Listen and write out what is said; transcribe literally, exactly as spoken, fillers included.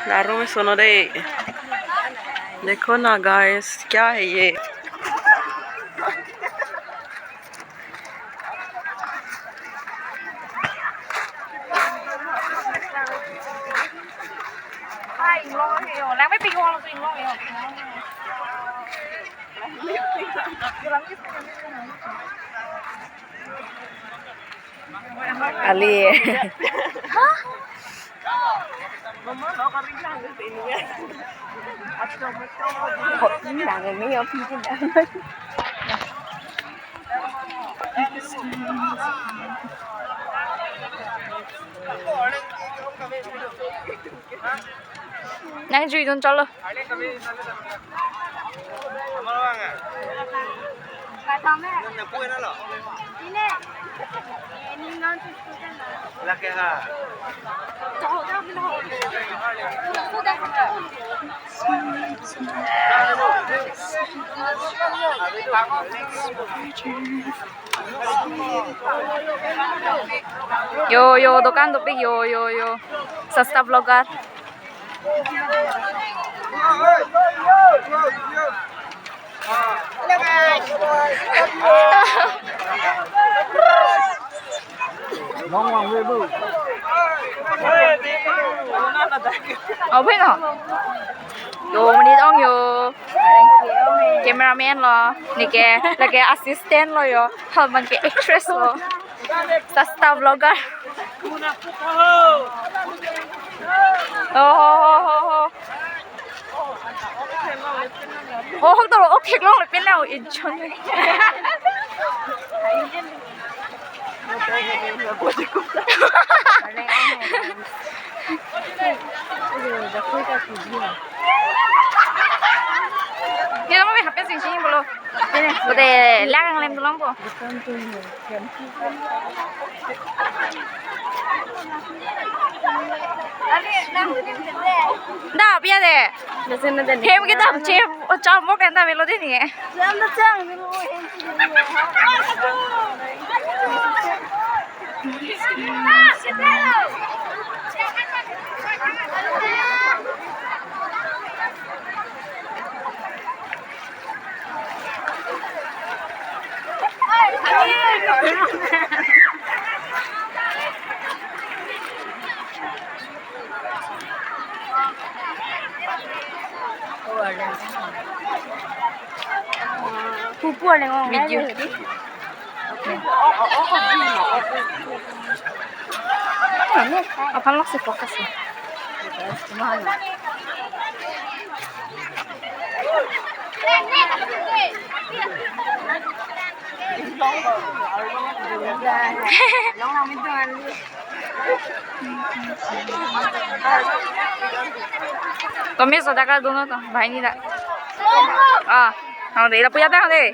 Daro me sono de. Dekho na guys, kya hai ye? Ali. Nang jui dun cholo. Yo, yo, dokan dopik, yo, yo, yo. Sasta vlogger. Oh, bueno. Yo, menit ong yo. Cameraman lo. Neke, lake assistant lo yo. Halman ke actress lo. Sasta vlogger. Oh, ho, ho, ho, ho. Oh, ho, to, okay, long, pin lang, inchon. Ni mo hape sing sing bolo. Bote lang lem tulong po. Da, pia de. Hem ke dam che, cham mo kan da velo de ni. Pupu ada ngomong. Video. Aphan lok si focus si. Kami sudah kalau dulu tuh, bahini dah. Ah, kalau deh, lapu ya dah deh.